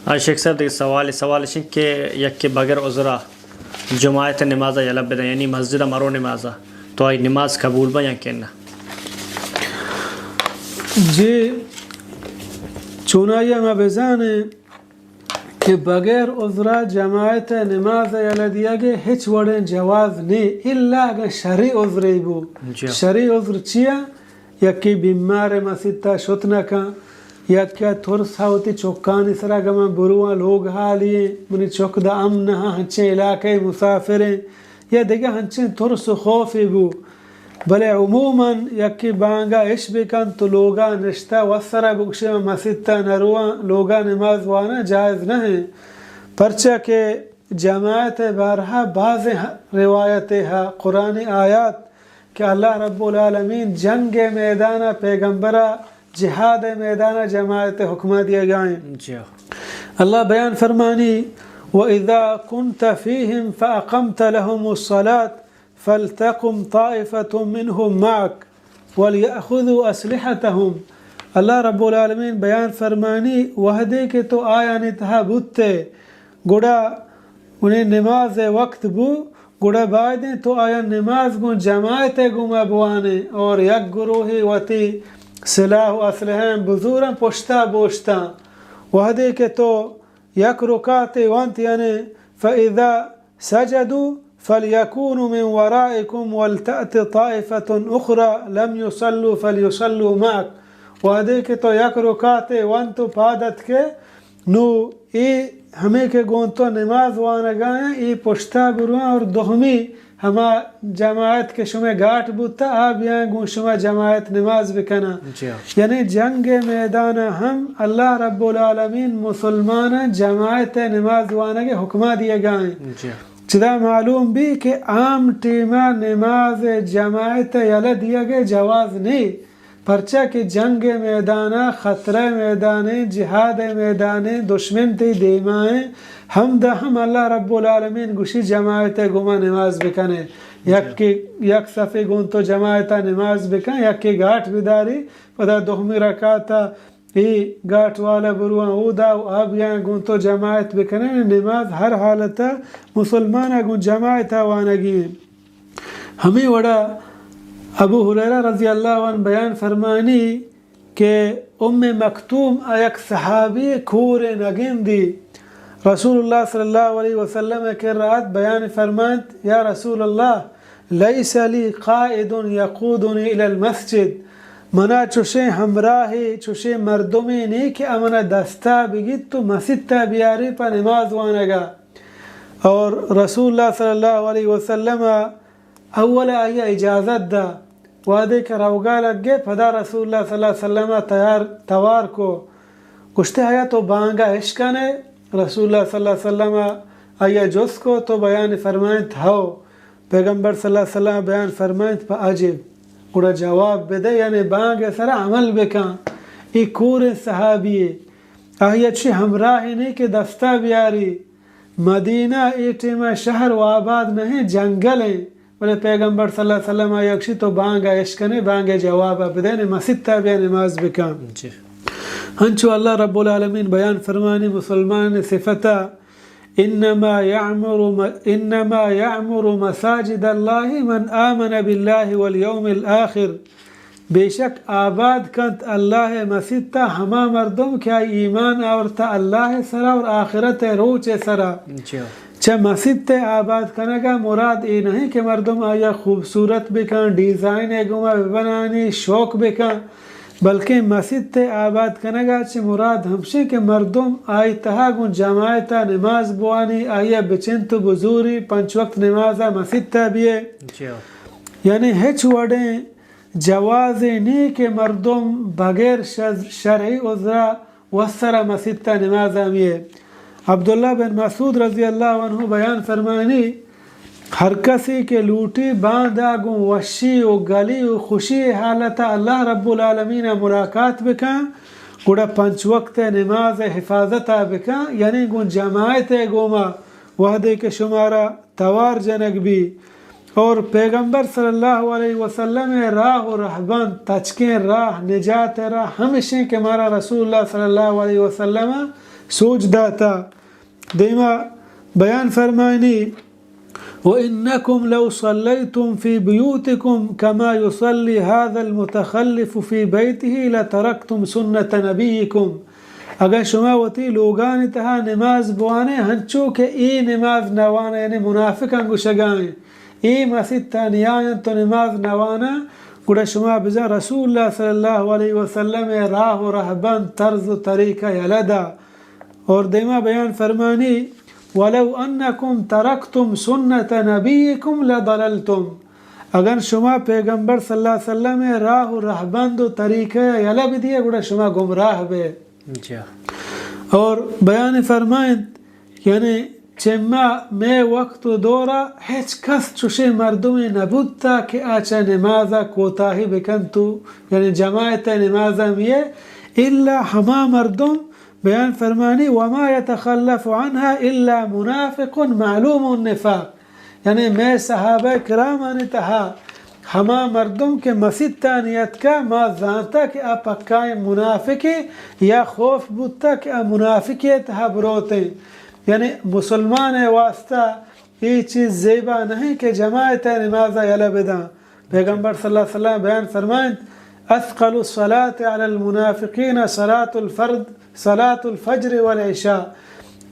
آ شیخ صاحب، دگہ سوالے، سوال اش انت کہ یکے بغیر عذرا جماعت نمازا یلہ بدن، یعنی مسجدا مرو نمازا، تو آئی نماز قبول بہ یا کہ نہ؟ جی، چونائی ما بزانیں کہ بغیر عذرا جماعت نماز یلہ دیگے ہچ وڑیں جواز نے، الا اگاں شرعی عذرے بو۔ جی۔ شرعی عذر چیا؟ یکے بیمار مسیتا شت نہ کن، یکے ترس ہا وتی چکانی سرا گماں برواں لوگ حالی ایں، منی چک دا امن ہاں، ہنچیں علاقہ مسافر ایں، یا دگہ ہنچیں ترس و خوفے بو۔ بلے عموماً یکے بانگا اش بکن تو لوگا نشتہ وسرا بگشے من مسیتا نرواں، لوگا نماز واناں، جائز نہ ایں۔ پرچا کہ جماعت بارہا بازیں روایتے ہا، قرآنی آیات کہ اللہ رب العالمین جنگ میدانا پیغمبرا جہاد میدانا جماعت حکمہ دیگائیں۔ جی۔ اللہ بیان فرمانی، وَإِذَا كُنْتَ فِيهِمْ فَأَقَمْتَ لَهُمُ الصَّلَاةَ فَلْتَقُمْ طَائِفَةٌ مِّنْهُمْ مَعَكَ وَلْيَأْخُذُوا أَسْلِحَتَهُمْ۔ اللہ رب العالمین بیان فرمانی، وہدے کہ تو آیانی تہا بوتے، گڑا انہیں نماز وقت بو، گڑا بایدیں تو آیاں نماز گوں جماعت گوما بوانے اور یک گروہے وتی سلاح و اسلحہ بزوراں پشتا بوشتاں۔ وہدے کہ تو یک رکعتے وانت، یعنی فَإِذَا سَجَدُوا فَلْيَكُونُوا مِنْ وَرَائِكُمْ وَلْتَأْتِ طَائِفَةٌ أُخْرَى لَمْ يُصَلُّوا فَلْيُصَلُّوا مَعَكَ۔ وہدے کہ تو یک رکعتے وانت و پاد اتکے، نو اے ہمے کہ گوں تو نماز وانگایاں، اے پشتا برواں اور دومی ہما جماعت کہ شمئے گاٹ بوتا، آ بیاں گوں شما جماعت نماز بکناں۔ جی ہاں۔ یعنی جنگ میدانا ہم اللہ رب العالمین مسلماناں جماعت نماز وانگ حکمہ دیگائیں۔ جی ہاں۔ چدا معلوم بی کہ عام ٹیما نماز جماعت یلہ دیگ جواز نی، پرچا کہ جنگ میدانا خطرہ میدانے، جہاد میدانے، دشمن تئی دیمائیں، ہمدا ہم اللہ رب العالمین گوشی جماعت گوما نماز بکنے۔ یک، یک صفے گون تو جماعتا نماز بکن، یکے گاٹ بداری، پدا دومی رکعتا اے گاٹ والا برواں اودا و آ بیاں گوں تو جماعت بکنن۔ نماز ہر حالتا مسلمانا گوں جماعتا وانگی ایں۔ ہمے وڑا ابو ہریرہ رضی اللہ عنہ بیان فرمانی کہ ام مکتوم ء یک صحابی کور نگندی رسول اللہ صلی اللہ علیہ وسلم ء کرا ات، بیان فرمائنت، یا رسول اللہ، لیس لی قائد یقودنی الی المسجد، منا چوشیں ہمراہے، چوشیں مردمے نے کہ امنا دستا بگیت تو مسیتا بیاری پہ نماز وانگا۔ اور رسول اللہ صلی اللہ علیہ وسلم ء اول آئی ء اجازت دا، وہدے کہ روگا لگے، پدا رسول اللہ صلی اللہ علیہ وسلم ء تیار، توار کو، گوشتے، آیا تو بانگا اشکنے؟ رسول اللہ صلی اللہ علیہ وسلم ء آئی ء جست کو تو بیان فرمائنت، ہو۔ پیغمبر صلی اللہ علیہ وسلم بیان فرمائنت، پہ اجب، گڑا جواب بدے، یعنی بانگ ء سرا عمل بکن۔ اے کور صحابی ء، آئی ء چی ہمراہ نے کہ دستا بیاری۔ مدینہ اے ٹیم ء شہر و آباد نہ ایں، جنگل ایں، بلے پیغمبر صلی اللہ علیہ وسلم ء یک شی تو بانگ ء اشکنے، بانگ ء جواب ء بدے، مسیت ء بیا نماز بکن۔ جی۔ ہنچو اللہ رب العالمین بیان فرمانی مسلمان صفت ء، انما یعمر م-، انما یعمر مساجد اللہ من آمن باللہ والیوم الآخر، بے شک آباد کنت اللہ ء مسیت ء ہما مردم کہ آئی ایمان آورتہ اللہ ء سرا اور آخرت ء روچ ء سرا۔ جی۔ چہ مسیت ء آباد کنگ ء مراد اے نہ انت کہ مردم آئی ء خوبصورت بکن، ڈیزائن ء گوما ببنانی، شوق بکن، بلکیں مسیت ء آباد کنگ ء چہ مراد ہمشیں کہ مردم آئی تہا گوں جماعت ء نماز بوانی، آئی ء بچنت و بزوری، پنچ وقت نماز ء مسیت ء بیئے۔ جی۔ یعنی ہچ وڑیں جوازے نی کہ مردم بغیر شز-، شرعی عذرا وسرا مسیتا نمازا میئے۔ عبداللہ بن مسعود رضی اللہ عنہ بیان فرمانی، ہر کسی کہ لوٹی باندا گوں وشی و گلی و خوشی حالتا اللہ رب العالمین ملاقات بکن، گڑا پنچ وقت نماز حفاظتا بکن، یعنی گوں جماعت گوما وہدے کہ شمارا توار جنگ بی۔ اور پیغمبر صلی اللہ علیہ وسلم ء راہ و رہبند، تچکیں راہ، نجات ء راہ ہمشیں کہ مارا رسول اللہ صلی اللہ علیہ وسلم ء سوج داتا۔ دیما بیان فرمائنی، وإنكم لو صليتم في بيوتكم كما يصلي هذا المتخلف في بيته لتركتم سنة نبيكم۔ اگاں شما وتی لوگانی تہا نماز بوانے، ہنچو کہ اے نماز نوانے، یعنی منافقاں گوشگائیں، اے مسیت تا نیاینت و نماز نوانا، گڑا شما بزاں رسول اللہ صلی اللہ علیہ وسلم راہ و رہبند، طرز و طریقہ یلہ دا۔ اور دیما بیان فرمانی، ولو انکم ترکتم سنت نبیکم لضللتم۔ اگر شما پیغمبر صلی اللہ علیہ وسلم راہ و رہبند و طریقہ یلہ بدیے، گڑا شما گمراہ بے۔ جی۔ اور بیان فرمائنت، یعنی چما مے وقت و دورا ہچ کس چوشیں مردمے نبوتا کہ آ چہ نمازا کوتاہی بکنت و یعنی جماعت نمازا میے، الا ہما مردم، بیان فرمانی، وما يتخلف عنها إلا منافق معلوم النفاق۔ یعنی مئے صحابہ کرامانی تہا ہما مردم کہ مسیتانی اتکا، ما زانتا کہ آ پکائیں منافقے، یا خوف بوتا کہ آ منافقے تہا بروتیں۔ یعنی مسلمان واسطہ اے چیز زیبا نہیں کہ جماعت نمازا یلہ بداں۔ پیغمبر صلی اللہ علیہ وسلم بیان فرمائنت، اثقل الصلاة علی المنافقین صلاة الفرد، صلاة الفجر والعشاء۔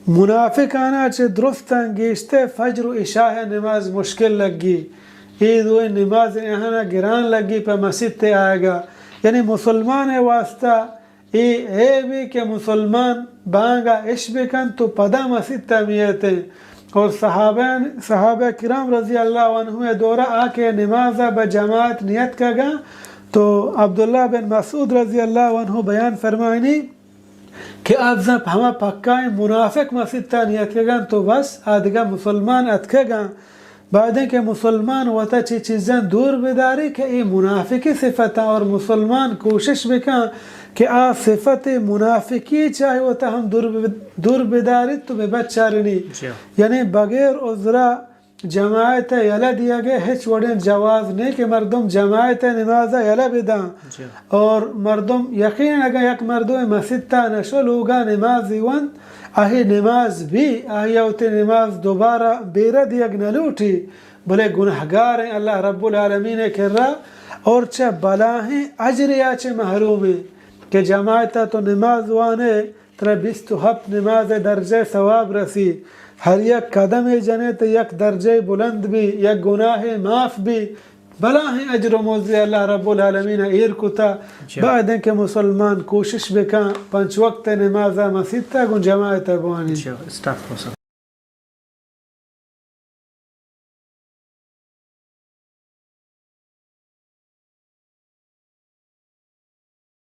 منافقانا چہ درستاں گیشتر فجر و عشاء نماز مشکل لگی۔ اے دوئیں نماز انہانا گران لگی پہ مسیت آئیگا۔ یعنی مسلمان واسطہ اے عیبے کہ مسلمان بانگا اش بکنت و پدا مسیتا میتیں۔ اور صحابہ، صحابہ کرام رضی اللہ عنہ دورا آ کہ نمازا بہ جماعت نیتکگاں، تو عبداللہ بن مسعود رضی اللہ عنہ بیان فرمائنی کہ آ بزاں ہما پکائیں منافق مسیتا نیتکگاں، تو بس آ دگہ مسلمان اتکگاں۔ باید انت کہ مسلمان وتا چہ چیزاں دور بداری کہ اے منافقی صفتاں، اور مسلمان کوشش بکن کہ آ صفت منافقی چاہے وتا ہم دور ب-، دور بداریت تو بہ بچارنی۔ جی۔ یعنی بغیر عذرا جماعت یلہ دیگے ہچ وڑیں جواز نہیں کہ مردم جماعت نمازا یلہ بداں۔ جی۔ اور مردم یقیناً اگاں یک مردم مسیتا نشو لوگا نمازی ونت، آہی نماز بی، آہی وتی نماز دوبارہ بیرہ دیگ نہ لوٹی، بلے گناہگاریں اللہ رب العالمین کرا اور چہ بلاہیں اجریا چہ محرومیں کہ جماعتا تو نماز وانے، ترا بیست و ہپت نماز درجہ ثواب رسی، ہر یک قدمے جنے تو یک درجہ بلند بی، یک گناہ معاف بی، بلاہیں اجر و مزدے اللہ رب العالمین ایر کتا۔ جی۔ باید انت کہ مسلمان کوشش بکن پنچ وقت نمازا مسیتا گوں جماعتا بوانی۔ جی، اسٹاف کو سر۔